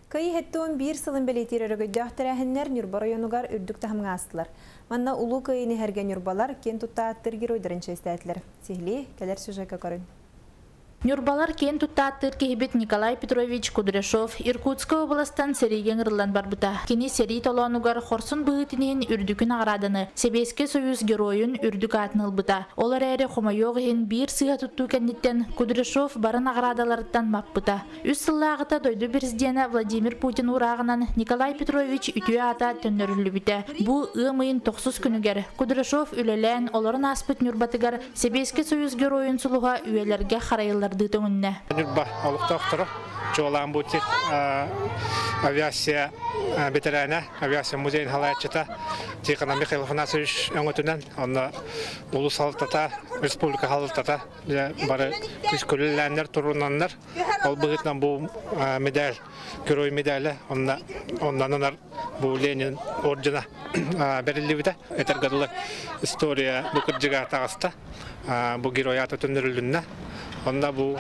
Кыайыы 71 сылын бэлиэтиир өрөгөйдөөх тэрээһиннэр Ньурба оройуонугар үрдүк таһымҥа аастылар. Манна Улуу Кыайыыны иһэргэ ньурбалар киэн тутта ааттыыр геройдарын чиэстээтилэр. Сиһилии кэлэр сюжекка көрүҥ. Ньурбалар киэн тутта ааттыыр киһибит Николай Петрович Кудряшов Иркутскай уобаластан сэриигэ ыҥырыллан барбыта. Кини сэрии толоонугар хорсун быһыытын иһин үрдүкү наҕарааданы, Сэбиэскэй Союз Геройун үрдүк аатын ылбыта. Ол эрээри, хомойуох иһин, биир сыыһа туттуу кэнниттэн Кудряшов бары наҕараадаларыттан маппыта. Үс сыллааҕыта дойду президенэ Владимир Путин уурааҕынан Николай Петрович үтүө аата төннөрүллүбүтэ. Бу ыам ыйын тохсус күнүгэр Кудряшов үлэлээн, олорон ааспыт Ньурбатыгар Сэбиэскэй Союз Геройун сулуһа үйэлэргэ харайыллардыы төҥүннэ. Ньурба олохтоохторо чуолаан бу авиация бэтэрээнэ, авиация музейын салайааччыта Тихонов Михаил Афанасьевич өҥөтүнэн, онно улуус салалтата, республика салалтата бары күс-көлүлээннэр турунаннар, ол быһыытынан бу медаль, герой медалэ, онно оннанар бу Ленин ордена бэриллибитэ. Этэргэ дылы история бу кырдьыга таҕыста. Бу герой аата төннөрүлүннэ. Онно бу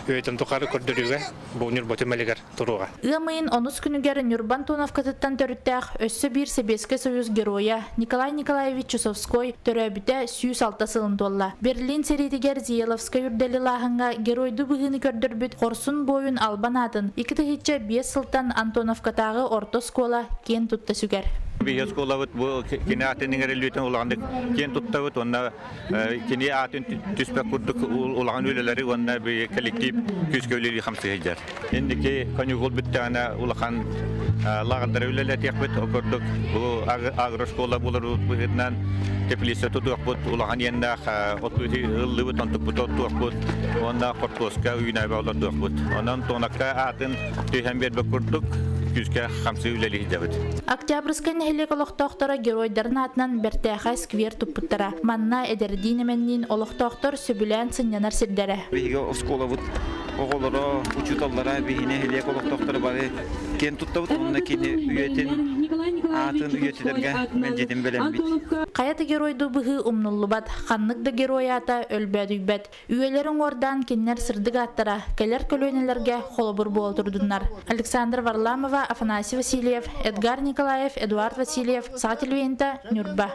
үйэтин тухары көрдөрүүгэ бу Ньурба түмэлигэр туруоҕа. Ыам ыйын онус күнүгэр Ньурба Антоновкатыттан төрүттээх өссө биир Сэбиэскэй Союз Геройа Николай Николаевич Чусовской төрөөбүтэ 106 сылын туолла. Берлин сэриитигэр Зиеловскай үрдэли лааһыҥҥа геройдуу быһыыны көрдөрбүт хорсун буойун албан аатын 2005 сылтан Антоновкатааҕы орто оскуола киэн тутта сүгэр. Биһиги оскуолабыт бу кини аатын иҥэриллиитин улаханнык киэн туттабыт уонна кини аатын түспэт курдук улахан үлэлэри уонна коллектив күүскэ үлэлии хамсыы сылдьар. Инники каникул бүттэҕинэ улахан лааҕырдары үлэлэтиэхпит. Ол курдук бу агрошкола буолар быһыытынан теплица тутуохпут, улахан иэннээх оттуу ыллыбыт, онтукпут оттуохпут уонна хортуоска үүнээбэ олордуохпут. Онон Туонакка аатын түһэн биэрбит курдук күүскэ хамсыы үлэлии сылдьабыт. Октябрьскай нэһилиэк олохтоохторо геройдарын аатынан бэртээхэй сквер туппуттара. Манна эдэрдиин-эмэнниин олохтоохтор сөбүлээн сынньанар сирдэрэ. Биһиги оскуолабыт оҕолоро, учууталлара, биһиги нэһилиэк олохтоохторо бары киэн туттабыт уонна кини үйэтин аатын үйэтитэргэ мэлдьитин бэлэммит. Хайа да геройдуу быһыы умнуллубат, ханнык да герой аата өлбөөдүйбэт. Үйэлэр уҥуордаан кинилэр сырдык ааттара кэлэр көлүөнэлэргэ холобур буола турдуннар. Александр Варламова, Афанасий Васильев, Эдгар Николаев, Эдуард Васильев, Саха телевидениета, Ньурба.